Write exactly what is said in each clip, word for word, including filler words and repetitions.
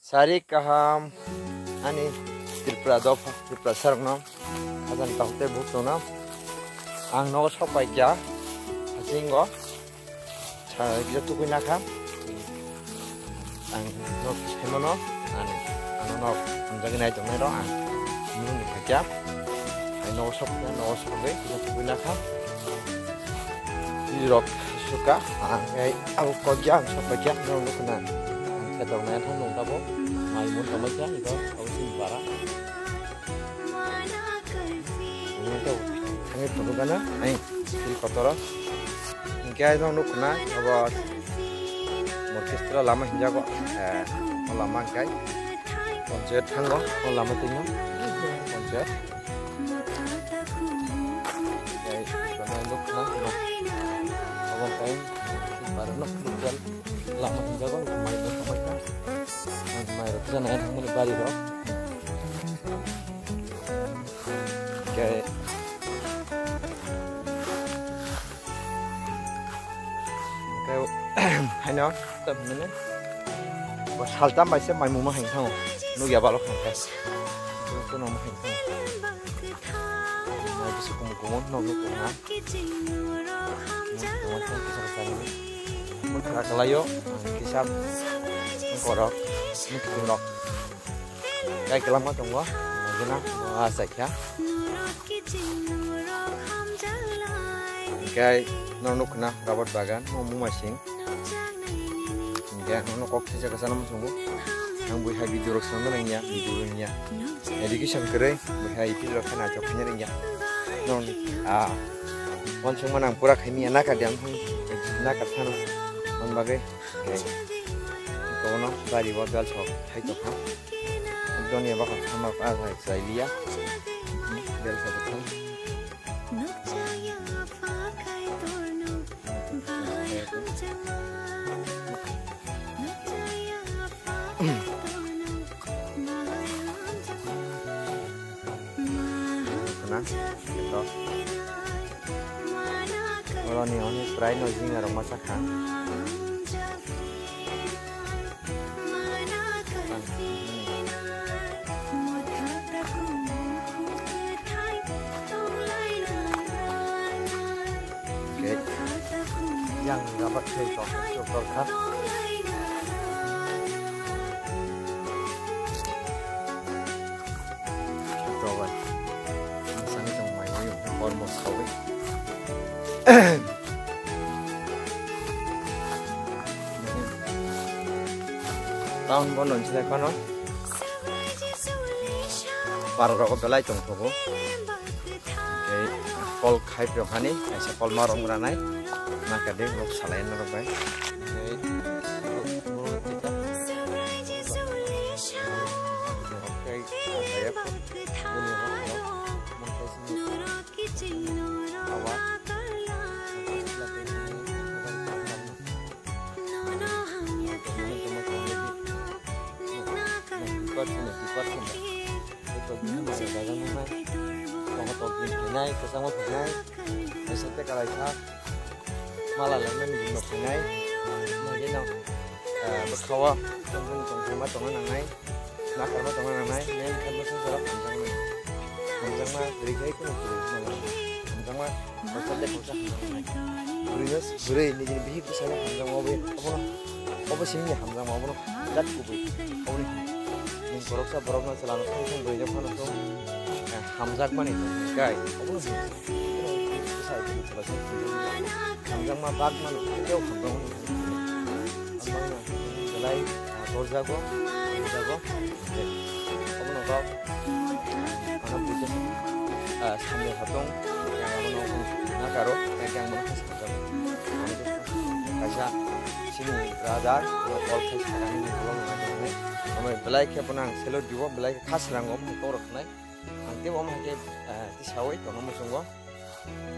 Sari kaham ani Tripura dopha, Tripura sarokno hajan kaham tei buktongno ang nogo sok pai kha, hachingo sa kisa tukui nakha. Ang nok saimano, ang ano nok hamjagwi nai tongnai rok ang mung ni kha kya. Ang nogo sok kha, nogo sok bai kisa tukui nakha. Rok suka, ang ai abo kok ya, ang sok pai kya, nok nuk na. Ang khe tongnai thang nung tabo, mai mun tongmai kya, ito abo sini bara. Ang to thangwi phunukgana, ai, sini kotoro. Hingke ai nok nuk na, abo orchestra lama hinjago, eh, o lama hingke. Ponchayat thango, o lama tino. Ponchayat. Hingke ai nok nuk na, nok. Abo hingke, para nok nuk jan lama hinjago, mai nok, mai nok. Mai rok jana yang mani bari rok. Hingke, hingke, haino, tam hino. Bo saltam bai se mai muma hain thango. Nugya balo khangkhe. Kuno ma hain thango. Mai bisu kumu kumu, no no kumu. Kumu kumu, kisa kisa ni. Mukha kalayo, kisa. Korok, mukha rok. Kai kelama tongo, nogina, ah, saikha. Kai, no nukna, Robert Bagan, no mumasing. Hingke, nono kok thaisa kasa no muchungo. Ang bui hai video rok swnamna nangya, video rok ya. Education kwrwi, bui hai video rok khana chok khanya nangya. Non, ah, wansukma nang pura khaimya nakar di ang, nakar thano. Mon bagwi, okay. Kono bari bo dal sok thai tokha. Doni ba kha sama ka hai chai liya. Bel sa thang. Ito. Oro ni oni prai no jinga rok masa kha. Okay. Yang dapat saya kok doktor kah? Coba. Masang itu mayo yung hormos kau. Town bono sila kono. Parok rok belai tong thogo. Kei kol khai pyo hani, kaisa kol ma rong ranai. Na ka de lok salai na rok bai. Kei, kei, kei, kei, kei, Mala lainani bini nok phainai. Nogino, ah, bwkhao tongthai ma tongna nangnai. Nakarma tongna nangnai. Nini khe bwswk jora hamjaknai. Hamjakma kwrwi khai kheno kwrwi. Hamjakma kosa de kosa hamjaknai. Kwrwino kwrwi nijini bihik bwsano hamjakma obo, obono, obo simi hamjakma obono jat kubui. Oboni nwng khoroksa borokno chwla no thang thang bwrwi no phano chwng, eh, hamjakmani tongkha kai. Obono hamjakma bagmano, tei hamjakmani belai, ah, gorjago, hamjago. Obono kok ano bujo, ah, samya khatong, yang abono nakaro, yang abono khasajago. Kaisa sini brother, ano call khai sakani ni kolom nangkhe, ano belai khe bono ang salute dibo, belai khe khasrango, omo hai kok rok khnai. Ang tei omo hai khe, ah, tisawi tongna muchungo.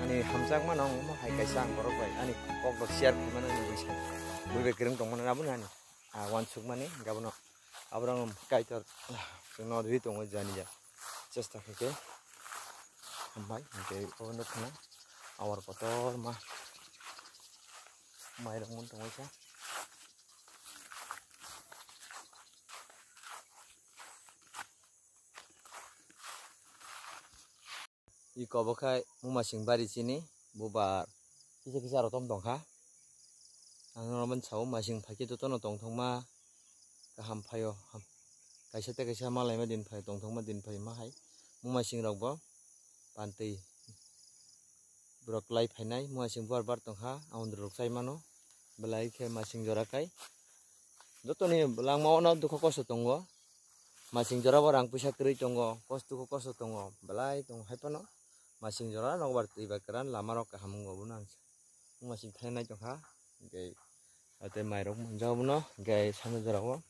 Ani hamjakmano omo hai kaisa ang borok bai ani kok rok share khaimano ani bwsa. Bui bai kwrwng tongmano abono ani, ah, uansukmani abono. Aborok Kaitor, ah, chwngno rwi tongo jani ja. Chesta khe khe. Hambai, hwnkhe obo nukha na. Awar kotorma. Mairok mun tongwi kha. Iko bo khai mumasing bari chini bubar kisa kisa rotom tongkha. Ang norok mani sao masing phaikhe jotono tongthokma kaham phaio. Ham-, kaisa tei kaisa malaima din phai tongthokma din phai ma hai mumasing rok bo pantwi borok lai phainai mumasing bubar bar tongkha. Ang rok chai mano belai khe masing jora kai jotoni langmao no dukho kosto tongo. Masing jora bo rang puisa kwrwi tongo, kos-, dukho kosto tongo, belai tongo hai phano. Masing jora nokbar twi bai kwran lama rok kaham wngo bono ang masing thainai tongkha. Hwnkhe tei mai rok manjak bono hwnkhe samajak rok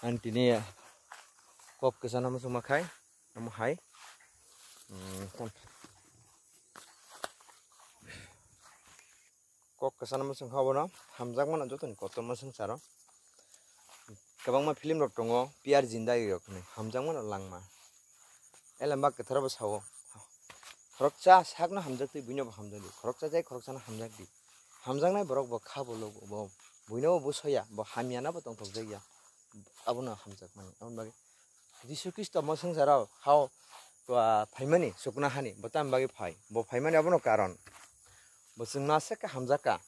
ang tini kok kwchana muchungma khai omo hai. Kok kwchana muchung kha obono hamjakmano jotoni kotorma swngcharo. Kwbangma film rok tongo, Pyar Zindagi rok hinwi hamjakmano langma. Elembak kwtharo bo sao, khoroksa sakno hamjak twi buino bo hamjak di, khoroksa jai khoroksano hamjak di. Hamjaknai borok bo kha bo logo, bo buino bo soya, bo hamya no bo tongthok jakya, abono hamjakmani. Aboni bagwi Jisu Khristo mo swngcharo hao, ah, phaimani chukna hani bo tamni bagwi phai? Bo phaimani abono karon. Bo chwngno aswk khe hamjakha.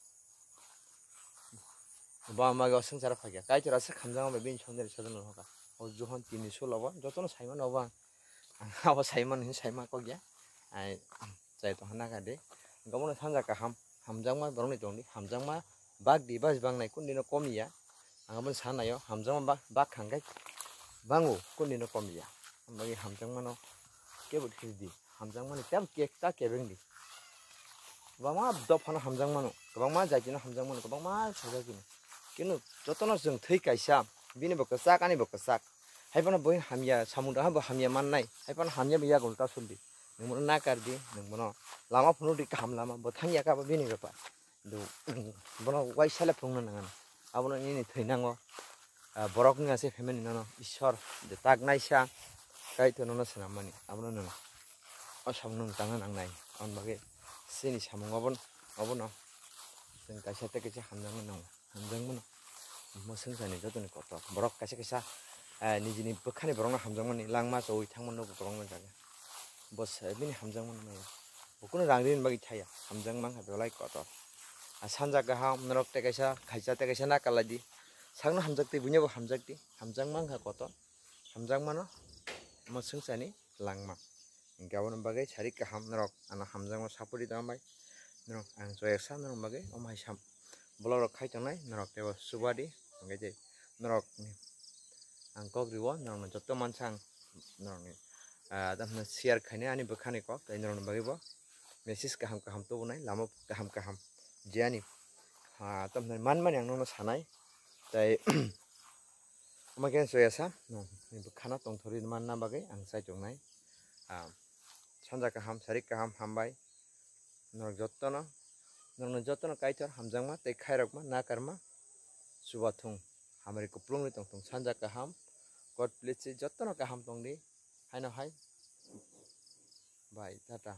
Bo ang bagwi o swngcharo phaikha. Kaitor aswk hamjakma bai bini sondari sojakno rohorkha. O Johon tinni sulo bo jotono saimano bo ang. Ang abo saimano hinwi saima kokya. Ai, chai tongkha naka de. Hwnkhe obono sanja kaham, hamjakma borokni tongdi, hamjakma bak di, bas bang nai, kundino kom ya. Ang abono sanaio, hamjakma bak, bak hangkhe bango, kundino kom ya. Ang bagwi hamjakmano kebo this di, hamjakmani tebo kek ta kebeng di. Kwbangma dophano hamjakmano, kwbangma jatino hamjakmano, kwbangma sajagino. Kinu jotono chwng thwi kaisa, bini bo kwchak, ani bo kwchak. Hai phano bo hamya, samung tangha bo hamya mannai, hai phano hamya bo yago ulta suldi. Nwng bono nakar di, nwng bono lama phunuk di kaham lama, bo thang ya kha bo bini bepar. Hintu, bono waisa le phunukna nang ano. Abono nini thwi nango. Ah, borok wngya se family nono Ishwar je tak naisa, Kaitor nono swnammani. Abono nwng o samung nwng tangna nangnai. Aboni bagwi chini samung obo-, obono chwng kaisa tei kaisa hamjakmani nango. Hamjakmano mwswngchani jotoni kotor. Borok kaisa kaisa, eh, nijini bwkhani borokno hamjakmani langma chowi thangmani nugo kwbangma jaga. Bo se bini hamjakmano maya. Bo kunu rang rini bagwi thaya. Hamjakma wngkha belai kotor. A sanja kaham norok tei kaisa khaisa tei kaisa nakarlai di. Sakno hamjak di, buino bo hamjak di. Hamjakma wngkha kotor. Hamjakmano mwswngchani langma. Hingke aboni bagwi sari kaham norok ano hamjakma support di tongma bai. Norok ang choyaksa norok bagwi omo hai sam vlog rok khai tongnai norok teibo chuba di. Hingke je norok ni ang kok riwo norokno joto mansa ang norokni, ah, tamo share khainai ani bwkhani kok tei norokni bagwi bo message kaham kaham tubunai lama kaham kaham je ani, ah, tamo manmani ang nono sanai tei omo khe choyaksa norokni bwkhano tongthorwi manna bagwi ang chai tongnai. Ah, sanja kaham, sari kaham, hambai. Norok jotono, norokno jotono Kaitor hamjakma tei khairokma, nakarma, chubathung, hamari kupulungni tongthung, sanja kaham, God bless you, jotono kaham tongdi, haino hai. Bye, tata.